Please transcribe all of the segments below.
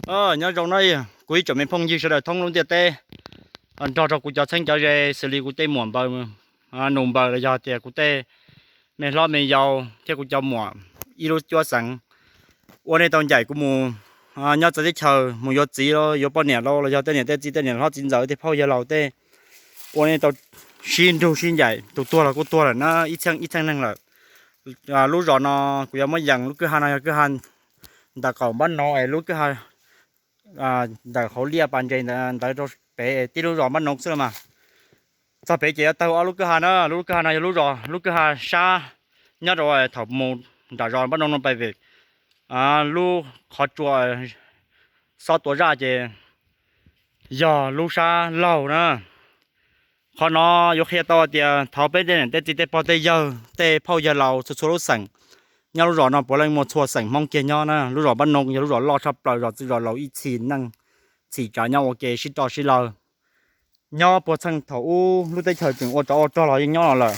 Nyob zoo na, kuv ib tsoom me phooj ywg sawv daws thoob lub ntiaj teb, nrog rau kuv cov txheeb cov ze xws li kuv tej muam npaws, nus npaws los yog tias kuv tej me hlob me yau thiab kuv cov muam ib lub cuab xeev, ua nej tau ncaim kuv mus nyob txawv teb chaws mus yuav txiv los yuav poj niam los los yog tej niam tej txiv tej niam hlob txiv ntxawm tej phauj yawg laus tej, ua nej tau sib nrug sib ncaim, tus tuag los kuj tuag lawm na, ib txheej ib txheej neeg lawm. Lub zos no kuv yuav muab yees, lub kwj ha no yog kwj ha ntawm qaum npab no es lub kwj ha ntawm hauv liaj pas ntses ntawd rau pem tib lub zos npab no xwb los mas. Txog pem ces yuav tawg ob lub kwj ha na, lub kwj ha no yog lub zos, lub kwj ha sab nyob rau thaum mus nram zos npab no no pais vem lub qhov tsua xob tua zaj ces yog lub sab laug na. Qhov no yuav qhia tau tias thaum peb tej niam tej txiv tej pog tej yawg tej phauj yawg laus txhua txhua lub xeem nyob lub zos no puav leej muaj txhua xeem Hmoob kiag nyob na. Lub zos npab no yog lub zos loj tshaj plaws, zos txwj zos laus ib txhis neej txhis tsav nyob ua ke sib roj sib lawg. Nyob puag txheej thaum ub lub teb chaws tseem ua tsov ua rog los yeej nyob no lawm.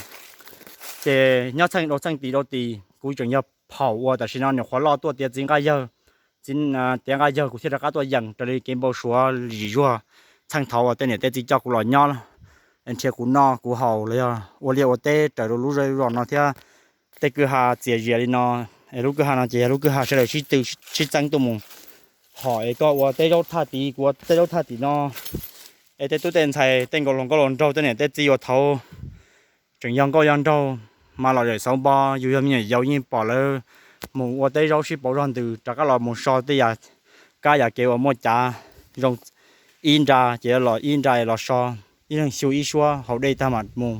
Ces nyob txheej rau txheej tis rau tis kuv tseem yog phaum ua tam sim no nyuam qhuav loj tuaj tiav txiv nqaj yawg, txiv tiav nqaj yawg kuv thiaj rov qab tuaj yees raws li kev npau suav zim zuag txheej thaud uas tej niam tej txiv coj kuv los nyob nrhiav kuv noj kuv haus los yog ua liaj ua teb raws rau lub zej lub zos no thiab. Tej kwj ha txias zias li no, es lub kwj ha no ces yog lub kwj ha sawv daws sib tw sib txeeb tuaj mus hom es koj ua teb zaub thaj tid kuv ua teb zaub thaj tim no. Es tej tub tej ntxhais tej nkauj hluas nkauj hluas nraug tej niam tej txiv uas thaud tseem yog nkauj yog nraug mas los zem xauv npo, yus yog me nyuam yaus yeej pom lawv mus ua teb zaub sib pauv zog ntws rov qab los mus so tej yam kab yam kev uas muaj cav zoo ib nra ces los ib nra los so, ib leeg xyu ib suab haus dej tag mam mus.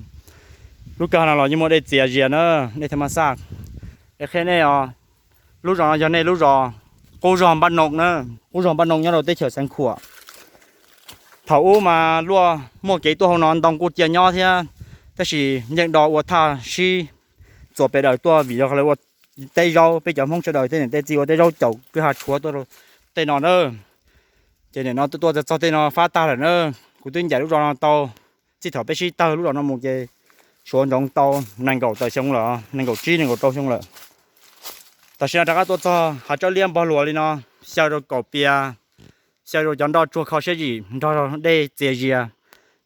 Lub kwj ha no los yeej muaj dej txias zias na, dej thaj maj xaj. Es qhia nej os, lub zos no yog nej lub zos qub zog npab no na, qub zog npab no nyob rau teb chaws Xeev Khuam. Thaum ub mas luaj muaj kev tuaj hauv no ntoo kuj cia nyob thiab, tab sis yeej do ua thaj sib txuas pes daws tuaj vim yog lawv ua teb zaub, peb cov Hmoob sawv daws tej niam tej txiv ua teb zaub caum kwj ha tshuav tuaj tej no na. Ces nim no tuaj txog tej no fab tag lawm na. Kuv twb ncaim lub zos no tau, txij thaum peb sib tawg lub zos no mus ces suav ntsoov tau nees nkaum tawm xyoo lawm, nees nkaum tsib nees nkaum rau xyoo lawm. Tam sim no rov qab tuaj txog hav tsawb liab npog luas li no, xyaw rau kaum pias, xyaw rau cov nroj tsuag kho siab zim nrog dej txias zias,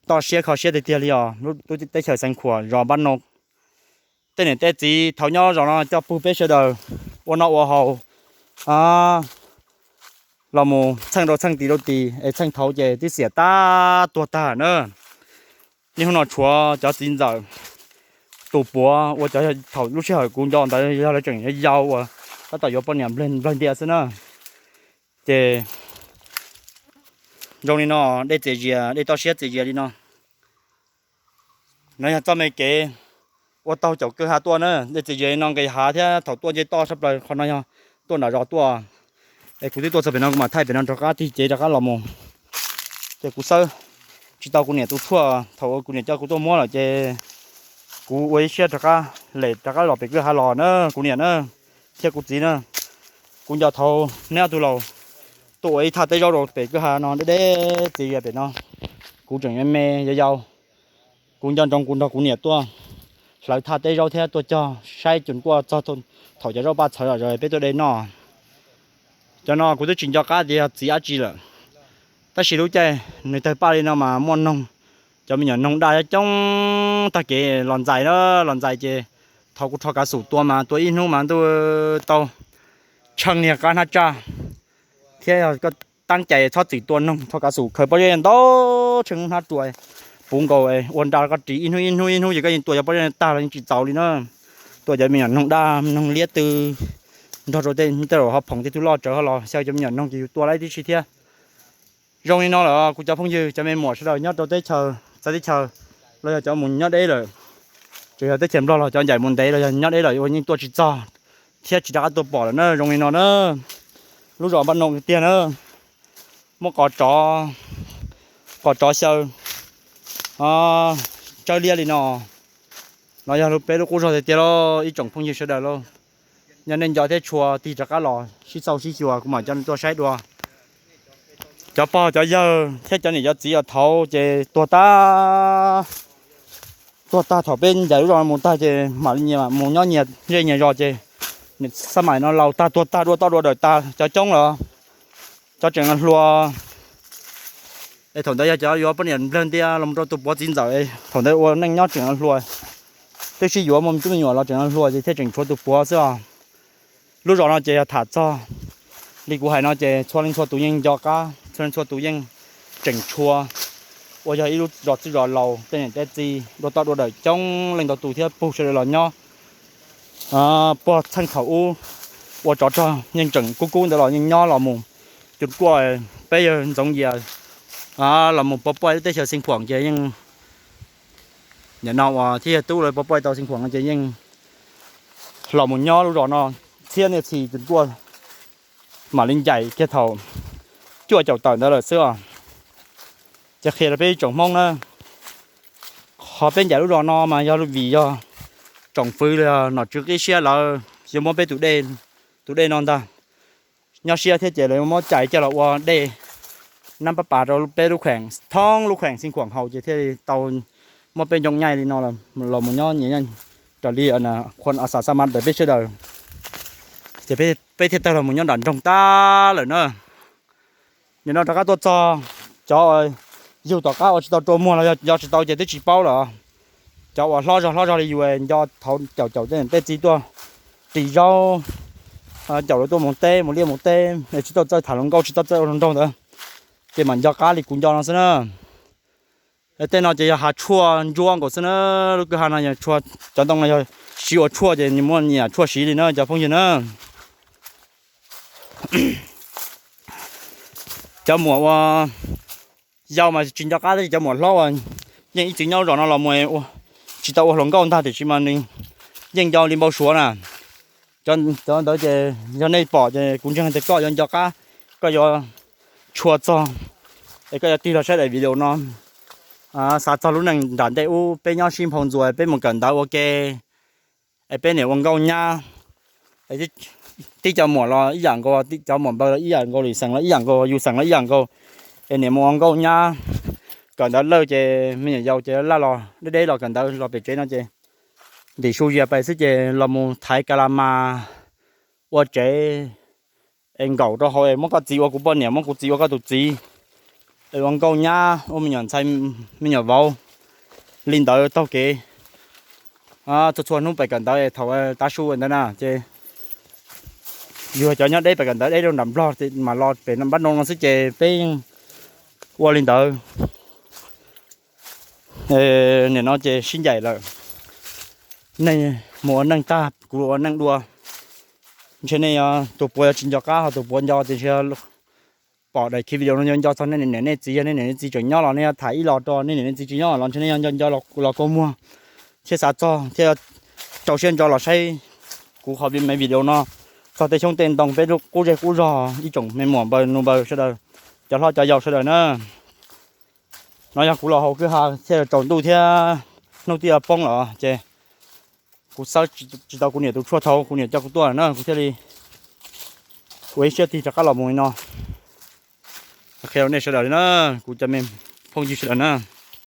toj siab kho siab tiag tiag li os. Lub teb chaws Xeev Khuam zos npab no, tej niam tej txiv thaum nyob zos no coj pug peb sawv daws ua noj ua haus los mus txheej rau txheej tis rau tis es txheej thaud ces twb xiam tag tuag tag na. Niaj hnub no tshuav cov txiv ntxawm tus puav uas cov thaum lub sij hawm kuv nco ntawd yog lawv tseem yau uas tab tom yuav poj niam nplawg ntias xwb na. Ces zoo li no, dej txias zias, dej toj siab txias zias li no. No yog txoj me kev ua taug caum kwj ha tuaj na, dej txias zias li no nqis hav thiab thaum tuaj nce toj sab plaws qhov no yog tuaj nram zos tuaj. Es kuv twb tuaj txog pem no kuv mam thaij pem no rov qab tig cev rov qab los mus. Ces kuv xawb tsis tau kuv niam tus tshuaj, thaum uas kuv niam coj kuv tuaj muab lawm ces kuv ua ib siab rov qab lem rov qab los pem kwj ha los na, kuv niam na, thiab kuv txiv na. Kuv nco thaum neb ob tug laus tuaj ua ib thaj teb zaub rau pem kwj ha no deb deb txias zias pem no, kuv tseem me me yau yau. Kuv nco ntsoov kuv nrog kuv niam tuaj hlawv thaj teb zaub thiab tuaj cog saib cus kuaj txog thaum cov zaub paj txhawv zom zaws peb tuaj de noj. Cov no kuv twb tsis nco qab tias yog txiv dab tsi lawm, tab sis lub caij nws tawg paj li no mas muaj noog, cov me nyuam noog daj coob tag kev los ntxais na, los ntxais ces thaum kuv rho kav xum tua mas tua ib hnub mas ntuj tau tshee niag qab hnab tsaj, thiab yog koj teeb cai txhob txwm tua noog, rho kav xum khaws pob zeb ntau tshee hnab rua puv nkaus ua nra koj ris ib hnub ib hnub ib hnub ces koj yeej tua cov pob zeb tag los yeej tsis txaus li na. Tua cov me nyuam noog daj noog liab tw nrog rau tej tej zaum ho phoom tej tug loj tsawv ho los xyaw cov me nyuam noog ces yus tua laib tib si thiab. Zoo li no lawm kuv cov phooj ywg cov me muam sawv daws nyob rau teb chaws txawv teb chaws los yog cov mus nyob deb lawm, tsuas yog teb chaws Nplog los cov ncaim mus ntev los yog nyob deb lawm ua yeej tuaj tsis txog thiab tsis rov qab tuaj pom lawm na. Zoo li no na, lub zos Npab Noo tiag na, muaj qos tsov, qos tsov xyaw tsawb liab li no. No yog peb lub qub zog tiag tiag lauj ib tsoom phooj ywg sawv daws lauj. Yog nej nco thiab tshua tig rov qab los sib xauj sib xyuas kuv mam coj nej tuaj saib dua. Cov pog cov yawg thiab cov niam cov txiv uas thaud ces tuag tag, tuag tag thaum peb ncaim lub zos no mus tag ces mam li nyias mus nyob nyias zej nyias zos ces xab maim no laus tag tuag tag dua toj dua dawm tag cov coob lawm. cov tseem hluas, es thaum ntawd yog cov yuav poj niam nplawg ntias los rau tus puav txiv ntxawm, thaum ntawd ua neej nyob tseem hluas, twb sib yuav muaj me tub me nyuam los tseem hluas ces thiaj tseem tshuav tus puav xwb os. Lub zos no ces yog tham txog li kuv hais no ces txhua leej txhua tus yeej nco qab, txhua leej txhua tus yeej tseem tshuav, ua yog ib lub zos txwj zos laus, tej niam tej txiv dua toj dua dawm coob leej ntau tus thiab puag sawv daws los nyob puag txheej thaum ub ua tsov rog yeej tseem kub kub ntawd los yeej nyob los mus cuj kuaj, peb yawg Ntxoov Yias los mus pov pob teb chaws Xeev Khuam ces yeej, nim no uas thiab yawg Tub lawv pov pob tau Xeev Khuam no ces yeej los mus nyob lub zos no txhiab niaj txhis cuj kuaj, mam li ncaim kiag thaum cuaj caum tawm ntawd lawm xwb os. Ces qhia rau peb tsoom Hmoob na, qhov peb ncaim lub zos no mas yog vim yog tsoom fwv los yog nom tswv qib siab lawv yuav muab peb tus dej, tus dej no ntag nyob siab thiab ces lawv muab cais coj los ua dej nab pab pas rau peb lub kheem, thoob lub kheem Xeev Khuam haus ces thiaj li tau muab peb ncoo nyaij li no los mus nyob nyias nyob raws li qhuas a xav xa ma ntawm peb sawv daws, ces peb thiaj tawg los mus nyob nram nroog tag lawm na. Nim no rov qab tuaj txog cov yug tom qab uas tsis tau rua muag los yog tsis tau ces twb tsis paub lawm. Cov uas hlob zog hlob zog li yus nco thaum caum caum tej niam tej txiv tuaj ris zaub, caum lawv tuaj mus teb mus liaj mus teb es tsis tau txawj tham hluas nkauj tsis tau txawj ua hluas nraug ntawd, ces mam nco qab li kuv nco no xwb na. Tej no ces yog hav tshuaj ntsuab nkaus xwb na. Lub kwj ha no yog tshuaj, cov ntoo no yog siv ua tshuaj ces nws muaj nyiam tshuaj siv li na cov phooj ywg na. Cov muam uas yau mas tsis nco qab tab sis cov muam hlob uas yeej ib txwm nyob lub zos no los mus tsis tau ua hluas nkauj ntag tiam sis mas nws yeej nco li npau suav na. Cov ntawd ces yog nej pom ces kuv ntseeg tias koj yuav nco qab, koj yuav tshua txog, es koj yuav tig los saib daim video no, xav txog lub neej nram ntej ub peb nyob sib nphau ntxuas peb mus kawm ntawv ua ke, es peb niam ua nkauj nyab, tib cov muam los ib yam nkaus, cov muam npawg los ib yam nkaus, lwm xeem los ib yam nkaus, yus xeem los ib yam nkaus, es niam mus ua nkauj nyab, kawm ntawv lawj ces me nyuam yaus ces laj los deb deb los kawm ntawv los pem tsev no ces ntim su zias pais xwb ces los mus thaiv ka la mas ua tsev es nkaum rau hauv es muab koj txiv ua kuv poj niam, muab kuv txiv ua koj tus txiv, es ua nkauj nyab ua me nyuam ntxhais me nyuam vauv li ntawd taug kev txhua txhua hnub pais kawm ntawv es thaum tav su ntawd na ces yus cov nyob deb pais kawm ntawv deb rau nram Nplog mas los pem npab nroo no xwb ces peb ua li ntawd. Nim no ces sib ncaim lawm, nej mus ua neej tag kuv ua neej dua. Ntshe nej tus puav yuav tsis nco qab ho tus puav nco tiam sis pom daim video no yuav nco txog nej niam nej txiv, yog nej niam nej txiv tseem nyob los nej yuav tham ib los rau, nej niam nej txiv tsis nyob los ntshe nej yuav nco nco los kua muag thiab xav txog thiab rau siab ntso los saib kuv qhov me video no txog tej xyoob tej ntoo peb lub qub zej qub zog ib tsoom me muam npawg nus npawg sawv daws, cov hlob cov yau sawv daws na. No yog kuv los hauv kwj ha thiaj tsaus ntuj thiab hnub twb yuav poob lawm ces kuv xawb tsis tau kuv niam tus tshuaj thaum kuv niam coj kuv tuaj na kuv thiaj li ua ib siab tig rov qab los mus li no. Qhia rau nej sawv daws li na, kuv cov me phooj ywg sawv daws na.